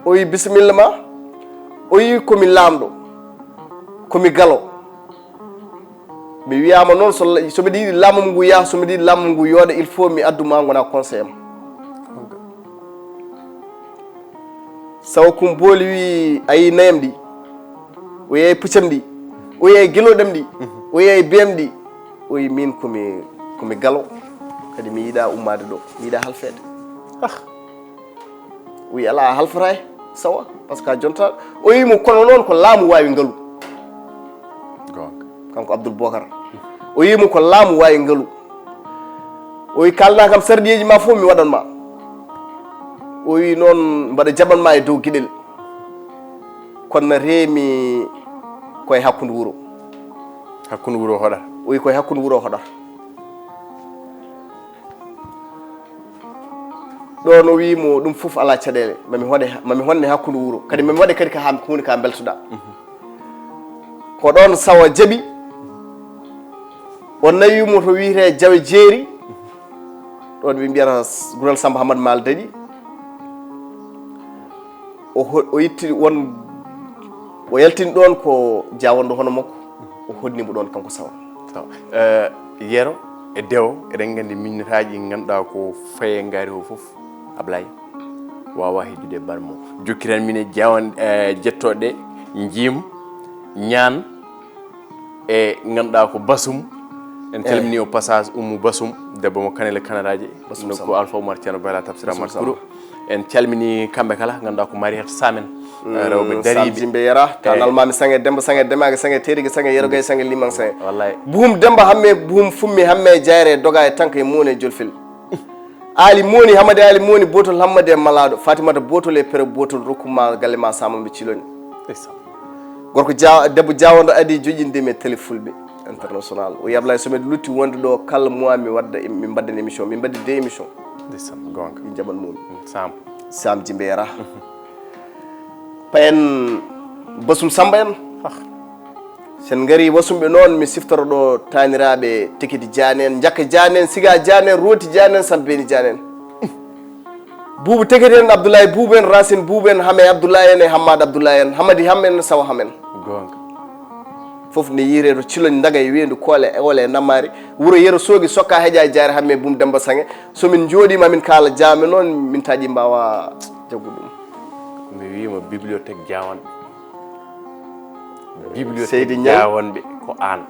O wii bisimilla ma. O wii ko mi laamɗo. Ko mi galo. Mi wiyaama noon so so mbiɗa yiɗi laamam ngu yaha so mbiɗa yiɗi laamam ngu yooɗa il faut mi addu ma ngona conseil am. Sawo kum booli wi a yii nayam ɗi, o yeey puccam ɗi, o yeey gelooɗam ɗi, o yeey beyam ɗi. O wi min komi komi galo, kadi mi yiɗa ummaade ɗo, mi yiɗa halfeede. Ah. O wi alaa halfata e sawa, par ce que a jonta. O wi mo kono noon ko laamu waawi ngalu. Goonga. Kanko Abdoul Bokar. O wi mo ko laamu waawi ngalu. O wi kaalna kam sarɗiyeeji ma fof mi waɗan ma. O wi noon mbaɗa jaɓan ma e dow giɗel. Kono na reemi koye hakkunde wuro. Hakkunde wuro hoɗa. O wi koye hakkunde wuro hoɗa. Ɗo no wimo ɗum fof ala caɗele mami hoɗe mami honne hakkunde wuro kadi mami waɗe kadi ka ha hunde ka beltoɗa. Ko ɗon sawa jaɓi. O nawi mo to wiyete jawe jeeri. Ɗon ɓe mbiyata gural samba hamad mal daɗi. O ho- o itti won o yaltini ɗon ko jawondo hono makko. O hodni mo ɗon kanko sawa. Sawa. Eh, yero e dewo eɗen nganndi minnitaaji ɗi ngannduɗaa ko faye ngaari o fof. Ablay wawa hejjude e barmo jokkiran min e jawan eh, jettoɗe njiim ñaan e ngannduɗaa ko basum. En calmini o passage ummu basum debbo mo kanele kanadaaje. Basum no ko alpha oumar ceerno bayla tafsir amad kuro. En calmini kamɓe kala ngannduɗaa ko mariat samen rewɓe dariɓe. Jimbe yera ta nalmami sange demba sange demage sange terige sange yerogay sange liman sange. Wallay. Buhum demba hamme buhum fummi hamme jayre doga e tanka e moni e jolfel. Ali moni hamade ali moni botol hammade e malaɗo fatimata botol e pere botol rokkuma galle ma samamɓe ciloni. Gorko ja debbo jawondo adi joƴinde mi e télé fulɓe international o yablay somed lutti wonde ɗo kala mois mi wadda mi mbadden émission mi mbaddi de émission. Ndeysaan goonga. Ɗi jaɓan mum. Sam. Sam jimbe yara. Payen basum samba en. Sen ngari wasumɓe noon mi siftoro ɗo taaniraaɓe tekiti jaanen jakka jaanen siga jaanen rooti jaanen sabbeni jaanen. Buubu tekiti en abdoulaye buubu en racine buubu en hame abdoulaye en e hammad abdoulaye en hamadi ham en sawa ham en. Goonga. Fof ne yiire to ciloñ ndaga e weendu koole e ole e nammaari wuro yero soogi sokka heƴa e jaare hamme buum demba sange. Somin njooɗiima min kaala jaame noon min taƴi mbaawa jaggu ɗum. Mi wiima bibliothèque jawanɓe. Seydi Ñaŋ. Jawanɓe ko aan.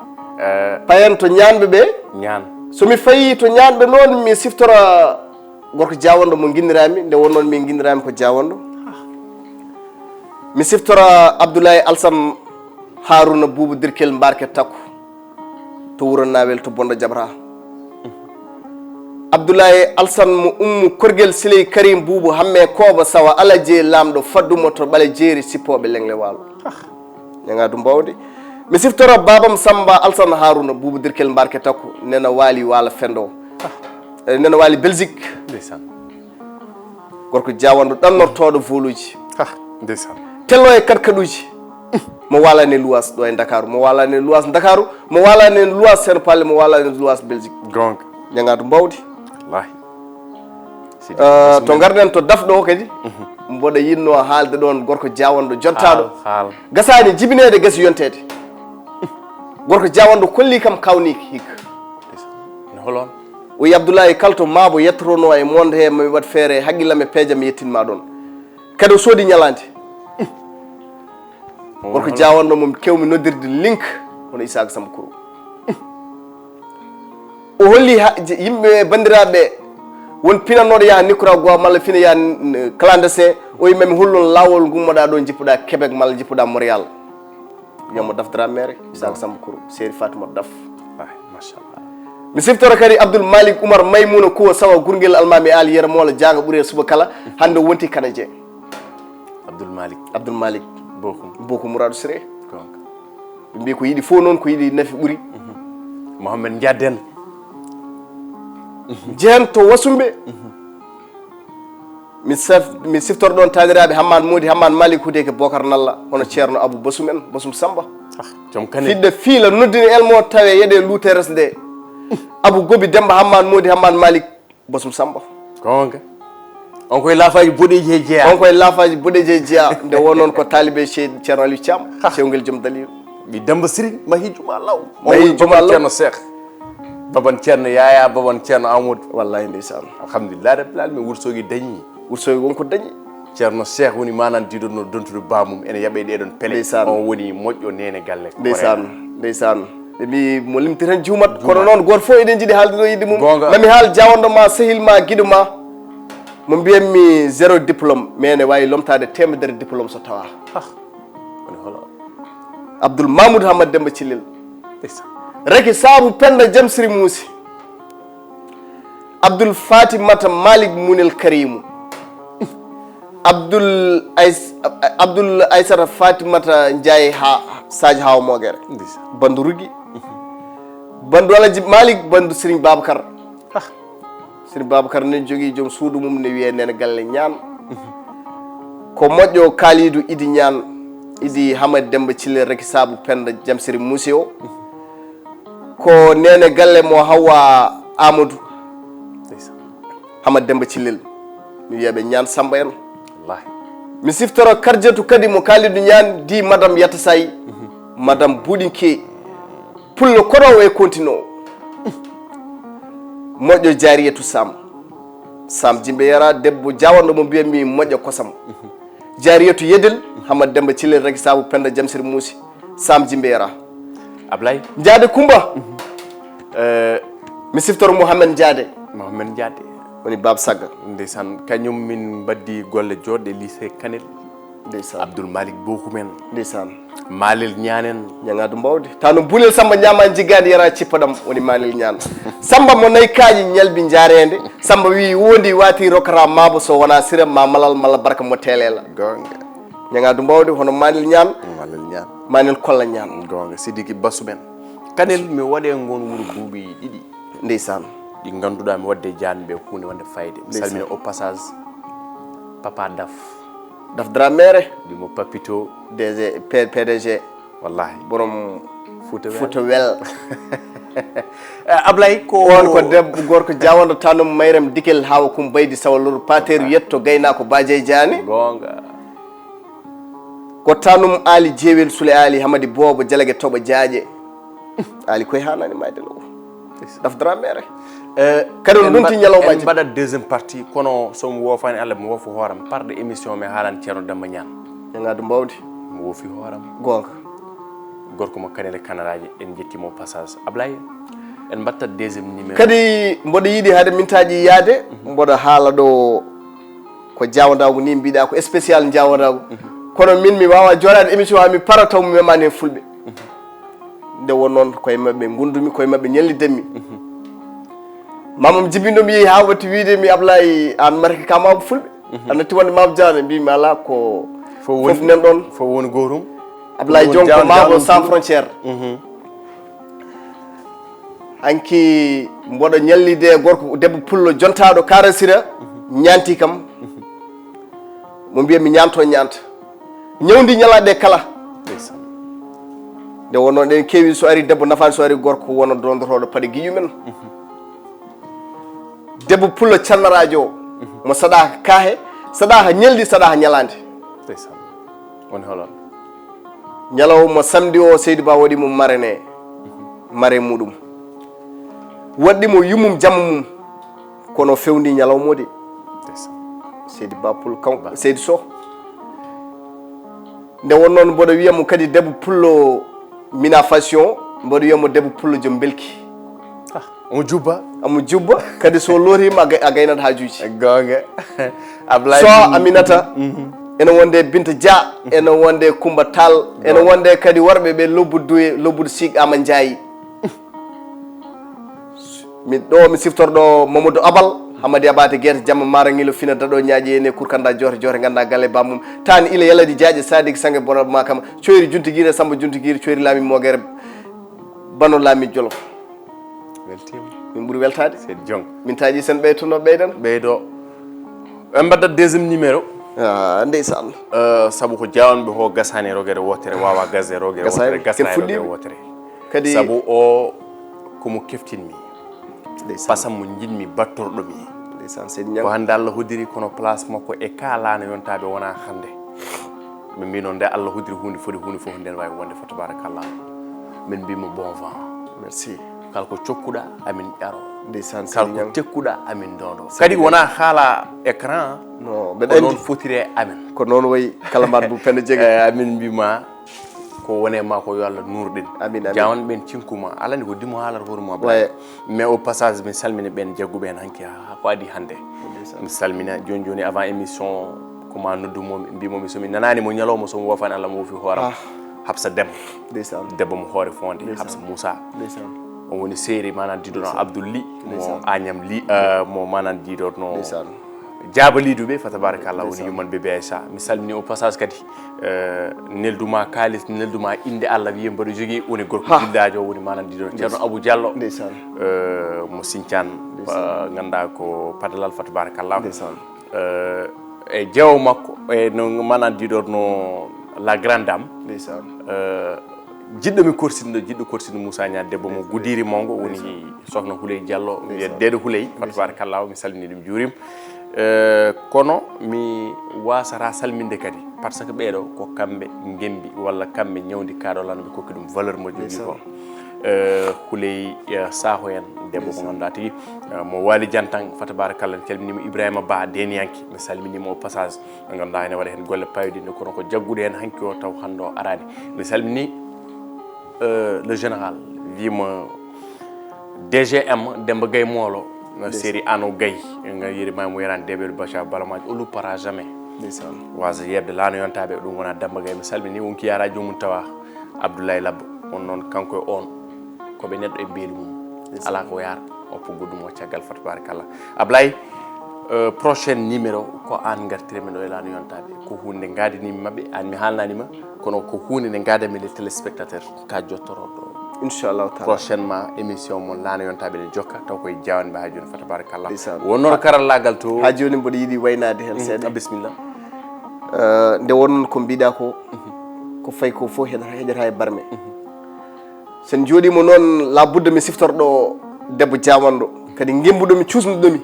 Payen to ñaanɓe ɓe. Ñaan. Somi fayi to ñaanɓe noon mi siftora gorko jawanɗo mo nginniraami nde wonnoon min nginniraami ko jawanɗo. Mi siftora abdoulaye alsan haruna buubu dirkel mbarke takko. To wuro nawel to bonɗo jaɓata. Abdoulaye alsan mo ummu korgel siley karim buubu hamme kooba sawa alaje lamɗo faddumo to ɓale jeeri sippooɓe lengle waalo. Ñaga du mbawdi. Mi siftoro babam samba alsan haruna buubu dirkel mbarke takko nena waali waala fendo. Nena waali belgique. Ndeysaan. Gorko jawanɗo ɗannortooɗo voluuji. Ha, ndeysaan. Tello e katkaɗuuji. Mo walani luwas ɗo e ndakaaru mo walani luwas ndakaaru mo walani luwas sen palle mo walani luwas belgique. Goonga. Ñagaatu mbawdi. Wallahi. Ah, to ngarɗen to dafɗo o kadi. Mboɗo yinno haalde ɗoon gorko jawanɗo jontaɗo. Haal. Gasani jibineede gasi yonteede. Gorko jawanɗo kolli kam kawniki hikka. No holon? O yi abdoulaye kala to maabo yettotono e monde he mami waɗ feere haqqillam e peejam mi yettinma ɗoon. Kadi o soodi ñalaande. Gorko jawanɗo mo kewmi noddirde link. Hono isaaka samba kuro. O holli ha- je- yimɓe banndiraaɓe won pinannooɗo yaha nicoragoua malla fina yaha n- clandestin. O yimɓe mi hollon laawol ngummoɗa ɗo jippuɗa québec malla jippuɗa montréal. Ñammo dafdara mere isaaka samba kuro seri fatima daf. Ah, machallah. Mi siftoro kadi abdoul malik oumar maymouna kuwa sawa gurguel almami ali yere moola jaaga ɓuuri e suba kala. Hannde o wonti canadien. Abdoul malik. Abdoul malik. Bokum. Bokum mouraɗo siré. Goonga. Ɓe mbi ko yiɗi fof noon ko yiɗi nafi ɓuuri. Mohammed jadden. Jehen to wasumɓe. Mi sef- mi siftor ɗon taniraɓe hammad modi hammad malik hudeke bocar nalla hono ceerno abou basum en basum samba. Joom kane. Fiɗɗo fiila noddini elmo tawe yeɗe luteres nde. Abou gobi demba hammad modi hammad malik basum samba. Goonga. On koye laafaji boɗeji he jeeya. On koye laafaji boɗeji he jeeya nde won noon ko taalibe ceerno aliou thiam. Cewgel joom dalilu. Mi demba siri mahi juma law. Mahi juma law. Ceerno cheikh. Baban ceerno yaya baban ceerno amadou. Wallahi ndeysaan. Alhamdulillah rabbil alamin wursogi dañi. Wursogi wonko dañi. Ceerno cheikh woni manan diɗonno dontude bamum ene yaɓe ɗeɗon pele. Ndeysaan. On woni moƴƴo nene galle. Ndeysaan. Ndeysaan. Ɓe mbi mo limti tan juumat kono noon goto fof eɗen jiɗi haalde ɗo yidde mum. Goonga. Mami haal jawanɗo ma sehil ma giɗo ma. Mo mbiyanmi zéro diplôme, mais ne waawi lomtaade teemedere diplôme so tawaa. Ah, woni holo. Abdoul Mamoud Hamad Demba Cillel. Ndeysan. Reki saabu Penda Jamsiri Muusi. Abdoul Fatimata Malik Munel Karimu. Abdoul Ais Abdoul Aissata Fatimata Ndiaye ha Sadio Hawa Mogere. Ndeysan. Bandu Rugi. Bandu Alaji Malik, bandu Serigne Babacar. Ah. Serigne Babacar ne jogii joom suudu mum ne wiyee Nene Galle Ñaan. Ko moƴƴo Kalidou Idi Ñaan. Idi Hamad Demba Cillel Reki saabu Penda Jamsiri Muusi o. Ko Nene Galle mo Hawwa Amadou. Ndeysan. Hamad Demba Cillel. Mi wiya ɓe Ñaan Samba en. Wallahi. Mi siftoro Karjatu kadi mo Kalidou Ñaan di Madame Yatasay. Madame Buɗinke. Pullo kono e continent. Moƴƴo Jariyatu Sam. Sam Jimbe Yara, debbo jawanɗo mo mbiyanmi moƴƴo kosam. Jariyatu Yedel, Hamad Demba Cillel Reki saabu Penda Jamsiri Muusi. Sam Jimbe Yara. Ablay. Jaade Kumba. Eh, Mi siftoro Mouhamed Jaade. Mohamed Jaade. Woni Bab Sagga. Ndeysan, kañum min mbaddi golle joɗɗe lycée Kanel. Ndeysan. Abdoul Malik Bokum en. Ndeysan. Malel Ñaan en. Ñaŋaadu mbawde. Taw no bulel Samba ñaama jiggaade yara cippa ɗam woni Malel Ñaan. Samba mo nayi kaaƴi ñalbi njareende. Samba wi wondi wati rokata maabo so wona sira ma malal malla barka mo telela. Gonga. Ñaŋaadu mbawde hono Malel Ñaan. Malel Ñaan. Malel Kolla Ñaan. Gonga. Sidiki Basu men. Kanel mi waɗe ngon wuro duuɓi ɗiɗi. Ndeysan. Ɗi ngannduɗaa mi waɗde jaan ɓe huunde wonde fayde. Mi Ndeysan. Salmina au passage Papa Daf. Daf Dramere. Ɗimo Papito. D G, P- P D G. Wallahi. Borom Fuuta Wel. Fuuta Wel. Eh, Ablay ko On ko debbo gorko jawando tanum mayram dikel hawa kum baydi sawalor pateru yetto gaynako Bajey Jaane. Gonga. Ko tanum Ali Jewel Sule Ali Hamadi Bobo Jalage Toɓo Jaaƴe. Ali koye hanani mayde lo. Daf Dramere. Eh, Kadi on en ndonti mbaɗ- ñalawmaaji. En mbaɗat deuxième partie, kono so mi woofani Allah mi woofo hooram parɗe émission mi haalan Ceerno Demba Ñaan. Ñaŋaadu mbawdi. Mi woofi hooram. Gonga. Gorko mo Kanel e Kanaraaji, en njettimo passage. Ablay, en mbattat deuxième numéro. Kadi mboɗo yiɗi hade mintaaji yaade, mboɗo haala ɗo ko jawandaagu ni mbiɗa ko spécial jawandaagu. Kono min mi wawa joɗade émission ha mi para taw mi memani hen fulɓe. Nde won noon koye maɓɓe gundumi, koye maɓɓe ñallidanmi. Mamam jibinɗo mi yehi ha watti wiide mi Ablaye an marki ka mawɓe fulɓe. A natti wonde mawɓe jane mbimi ala ko Fof woni- fof nen ɗon. Fof woni gootum. Ablaye Ɗum Jonko jaan- Mabo jaan- sans frontière. Hanki mboɗo ñallide e gorko debbo pullo jontaɗo karasira ñanti kam. Mo mbiya mi ñanto ñanta. Ñawdi ñalaɗe kala. Ndeysaan. Nde wonno ɗen kewi so ari debbo nafani so ari gorko wona dondotoɗo paɗe giƴu men. Debbo pullo cannarajo o. Mo saɗaka kahe, saɗaka ñaldi, saɗaka ñalande. Ndeysaan. Woni holon? Ñalawma samedi o Seydi Ba waɗi mo marene. Mare muɗum. Waɗɗi mo yumum jamma mum. Kono fewndi ñalawma o de. Ndeysaan. Seydi Ba Pul kanko Seydi Soh. Nde won noon mboɗo wiya mo kadi debbo pullo Mina Fashion, mboɗo wiya mo debbo pullo joom belki. Omo jubba. Omo jubba kadi so lorima a gay- a gaynat hajuji. Gonga. Ablaye So Dum- Aminata, ene wonde Binta Dia, ene wonde Kumba Tall, ene wonde kadi worɓe ɓe lobbudu lobbudu Siik Ama Ndiaye. Mi ɗo mi siftorɗo Mamadou Abal, Hamadi Abate Guerte Jamma Mara Ngilo Fina Daɗo Ñaaƴi ene Kurkanda Joote Joote ganda galle bamum. Tan ila yaladi jaaƴe Sadik Sange Bono Makam, coyri juntigire Samba juntigire coyri lami mogere bano lami Jolof. Weltima. Min ɓuri weltade. Seydi Jong. Min taji sen ɓeytuno ɓeyden. Ɓeydo. En mbaɗat deuxième numéro. Ah, ndeysaan. Euh, sabu ko jawanɓe ho gasani rogere wotere wawa gase rogere Gasani, wotere gasani ken fuɗɗi. Rogere wotere. Kadi Sabu o komo keftinmi. Ndeysaan. Pasam mo jiɗmi battorɗo mi. Ndeysaan Seydi Ko Ñang. hannde Allah hodiri kono place makko e ka laana yontaɓe wona hannde. Ɓe mbi noon nde Allah hodiri hunde foti hunde fof nden wawi wonde fa tabarakallah. Min mbimo bon vent. Merci. Kala ko cokkuɗa amin ƴaro. Ndeysaan Kala Seydi ko Ñang. Tekkuɗa amin dondo. Kadi wona haala écran. No, mbeɗa Ko andi. Noon fotire amin. Ko noon wayi kala mbaɗ bu pende jege. Eh, amin mbima Ko wone ma ko, yo Allah nuur ɗin. Amin, amin. Jawan ɓen cinkuma, alani ko dimo haalata hoore mum Ablaye. Mais au passage, mi salmina ɓen jagguɓe hen hanki ha ko adi hannde. Mi salmina joni joni avant émission, ko ma noddu mo, mbimo mi somi nanani mo ñalawma, somi wofani Allah mo wofi hooram. Hapsa Dem. Debbo mo hoore fonde, Hapsa Moussa. On woni seeri manan didono Abdoul Li, mo Agnam Li, euh, mo manan didono Jaaba Liduɓe, fa tabarakallah, woni yumman bébé Aïssa. Mi salmini au passage kadi, euh, nelduma kaalis, nelduma inde Allah, wiye mboɗo jogii, woni gorko jullaajo, woni manan didono Ceerno Abou Diallo. Euh, mo Sinthiane, euh, ganda ko padalal, fa tabarakallah. Euh, e jeewo makko, e no manan didono la grande dame. Euh, jiɗɗo mi korsinɗo, jiɗɗo korsinɗo Moussa Niang, debbo mo Gudiri Mawngo, woni sohna Huley Diallo, wiye Deedo Huley, fa tabarakallah, mi salmini ɗum, juurim. Euh, kono mi wasata salminde kadi, parce que ɓeeɗo ko kamɓe ngembi walla kamɓe ñawndi kaɗo lan, ɓe kokki ɗum valeur mo jogii ko. Euh, Huley, euh, Saho en, debbo mo ganduɗa tigi, euh, mo Waali Jantan, fa tabarakallah, mi calminima Ibrahima Ba, Deniyanke, mi salminima au passage. Ɓe ganduɗa ene waɗa hen golle payodinɗe, kono ko jaggude hen hanki o taw hande o arani. Mi salmini, euh, le général, wima D G M, Demba Gaye Moolo, série Ano Gaye, nga yiri may mo yerani Debel Bacha Balamaji, o loupera jamais. Wasa yedde laano yontaɓe, ɗum wona Demba Gaye, mi salmini, wonki yara jomum tawa Abdoulaye Labba, on noon kanko e on, ko ɓe neɗɗo e beeli mum. Ala ko yaar, o puggo ɗum o caggal, fa tabarakallah. Ablaye, euh, prochain numéro, ko an gartire men ɗo e laano yontaɓe. Ko hunde gadinimi maɓɓe, an mi haalnanima, kono ko hunde nde gadanmi les téléspectateurs, ka jottoroɗo. Inchallahu taala. Prochainement, émission mon laano yontaɓe ne jokka, taw koye jawanɓe ha joni, fa tabarakallah. Wonno karallagal to. Ha joni mboɗo yiɗi waynade hen seeɗa. Ah, bismillah. Euh, nde wonnon ko mbiɗa ko, ko fayi ko fof heɗata, heɗata e barme. Sen jooɗima noon, labudde mi siftorɗo debbo jawanɗo, kadi gembuɗo mi, cuusnuɗo mi,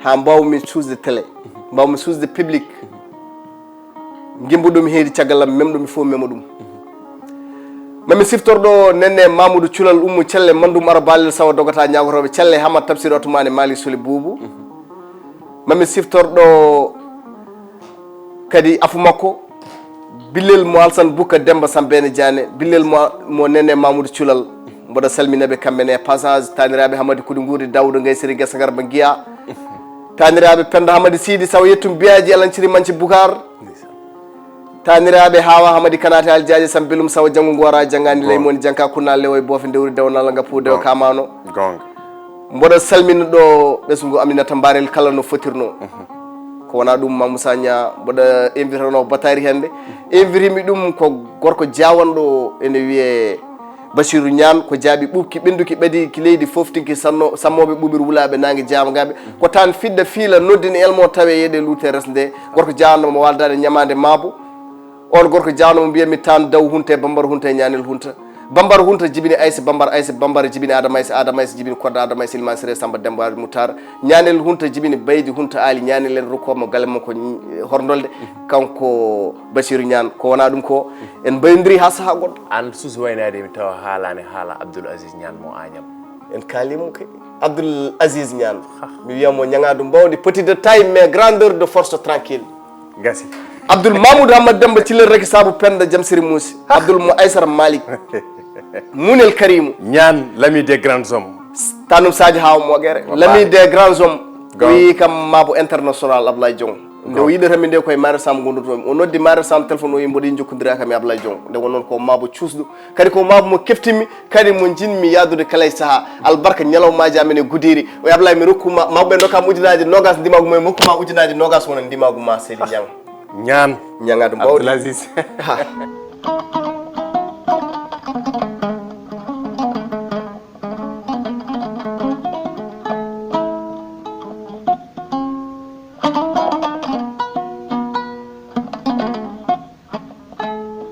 ha mbawmi cuusde télé, mbawmi cuusde public. Gembuɗo mi heedi caggal am, memɗo mi fof mema ɗum. Mami siftorɗo nenne Mamoudou Culal, ummo celle, mandum ara balel sawa dogata ñagotoɓe celle, Hamad Tafsir Otumani Mali Soli Boubou. Mami siftorɗo kadi afu makko, billel mo Alsan Bukka Demba Sambene Diané, billel mo, mo nenne Mamoudou Culal. Mboɗo salmina ɓe kamɓe ne e passage, taniraɓe Hamadi Kudi Nguuri, Daouda Gaye Siri Gesa Garba Giya. Taniraɓe Penda Hamadi Sidi Saw Yettum Biyaji Alan Ciri Manci Bukar. Taniraɓe Hawa Hamadi Kanate Aljaaji Sam Belum Saw Jangu Ngora Jangani Ley Moni Janka Kunna Lewo e Bofe Ndewri Dewo Nala Nga Pu Dewo Kamano. Mboɗo salmina ɗo ɓesngu Aminata Mbarel kala no fotirno. Ko wona ɗum ma Moussa Niang mboɗo invitano Batari hende. Invitimi ɗum ko gorko jawanɗo ene wiye Basiru Ñaan, ko jaaɓi ɓuuɓki ɓennduki ɓadiiki leydi fof tinki sanno, sammooɓe ɓuuɓir wulaaɓe naange jaamagaaɓe. Ko taan fiɗda fiila noddini elmo tawe yeɗe luute resnde. Gorko jawanɗo mo waaldaade ñamaande maabo. On gorko jawanɗo mo mbiyatmi taan daw hunta e bambar hunta e ñaanel hunta. Bambar hunta jibini Aysa bambar, Aysa bambar jibini Adama Aysa, Adama Aysa jibini Kodda Adama Aysa Ilman Sere Samba Demba Mutar. Ñaanel hunta jibini Baydi hunta Aali Ñaanel en rokkuwa mo galle makko horndolde. Kanko Basiru Ñaan ko wona ɗum ko en mbayondiri ha saha goɗɗo. An suusi waynaade mi tawa haalani haala Abdoul Aziz Ñaan mo Agnam. En kaalimo ke Abdoul Aziz Ñaan. Mi wiya mo ñaŋaadu mbawdi, petit de taille mais grandeur de force tranquille. Gasi. Abdoul Mamoudou Hamad Demba Cilel Raki Sabu Penda Jam Siri Muusi. Abdoul Mo Aysara Malik. Munel Karimu. Ñaan l'ami des grands hommes. Tanum Sadio Hawa Moguere. L'ami des grands hommes. O wi kam mabo international Ablaye Diong. Nde o yiɗata mi nde koye Maire Sam gonduto. O noddi Maire Sam téléphone o wi mboɗo jokkodira kam e Ablaye Diong. Nde won noon ko mabo cuusɗo. Kadi ko mabo mo keftinmi, kadi mo jinmi yaadude kala e saha. Albarka ñalawmaaji amen e Gudiri. O Ablaye mi rokkuma, mabo ɓe dokkama ujunaji nogas, ndimagu mo e mokkuma ujunaji nogas wona ndimagu ma Seydi Ñang. Ñaan. Ñaŋaadu mbawdi. Abdoul Aziz. Ha.